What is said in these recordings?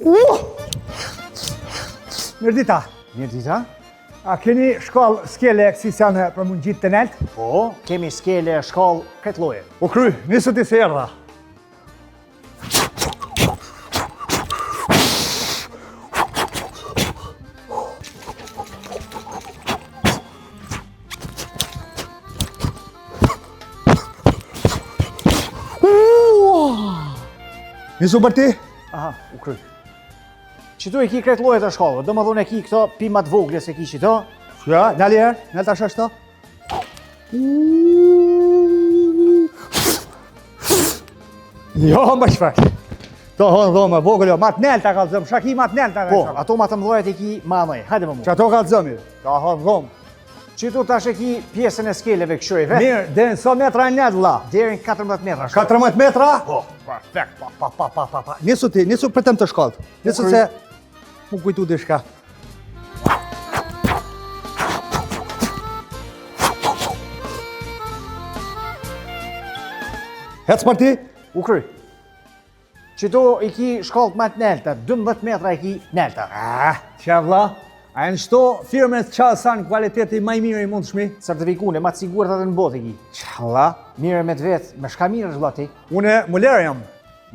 Uh! Mirëdita. Mirëdita. A keni shkallë skele kësi sene për m'u ngjitë te nelt? Po, kemi skele, shkallë, krejt lloje. U kry, nisu ti se erdha. Nisu për ti? Aha, u kry. Qitu e ki krejt llojet e shkallëve, domethonë e ki këto pi ma të voglës e ki qito. Ja, nali herë, nal tash ashtu. Jo, më shfaq. To hon dhomë, vogël, jo, ma të nelta kallzom, shaki ma të nelta. Po, ato ma të mdhojat e ki ma mëj, hajde më mu. Qato kallzomi, ka hon dhomë. Qitu tash e ki pjesën e skeleve kështu e vetë. Mirë, deri në sa metra e nelt, vlla? Deri në 14 metra. 14 metra? Po. Perfekt, pa, pa, pa, pa, pa, pa. Nisu ti, nisu për të shkallët. Nisu se m'u kujtu diçka. Hec për ti? U kry. Qitu i ki shkallët ma të nelta, 12 metra i ki nelta. Ah, qa vlla? A janë qëto firme të qasan kualiteti ma i mirë i mundshmi? Certifikune, ma të sigurt edhe në botë i ki. Qa vlla? Mirë me të vetë, me shka mirë është vlla ti? Une muler jam.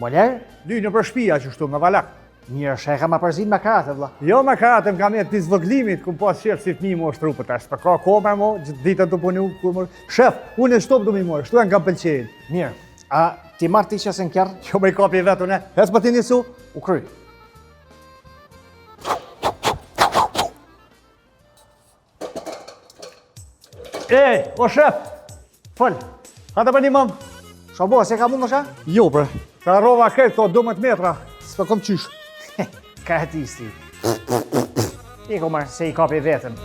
Muler? Dy në për shpia qështu, me valak. Mirë, shë e ka ma përzit me karate, vlla. Jo, me karate, më ka met të zvoglimit, kum pas qef si fmi mu është rupët, ashtë për ka kohë mo, gjithë ditën të punu, kur më... Shef, unë e shtop du mi morë, shtu e në kam pëlqejnë. Mirë, a ti marrë ti që se në kjerë? Jo, me i kapi vetë une, hec për ti nisu? U kry. E, o shef, fol, ha të për një mëm. Sho bo, se ka mund në Jo, bre, të harrova krejt këto 12 metra, s'po kom qysh. Karatisti. I ko marrë, se i kapi vetën.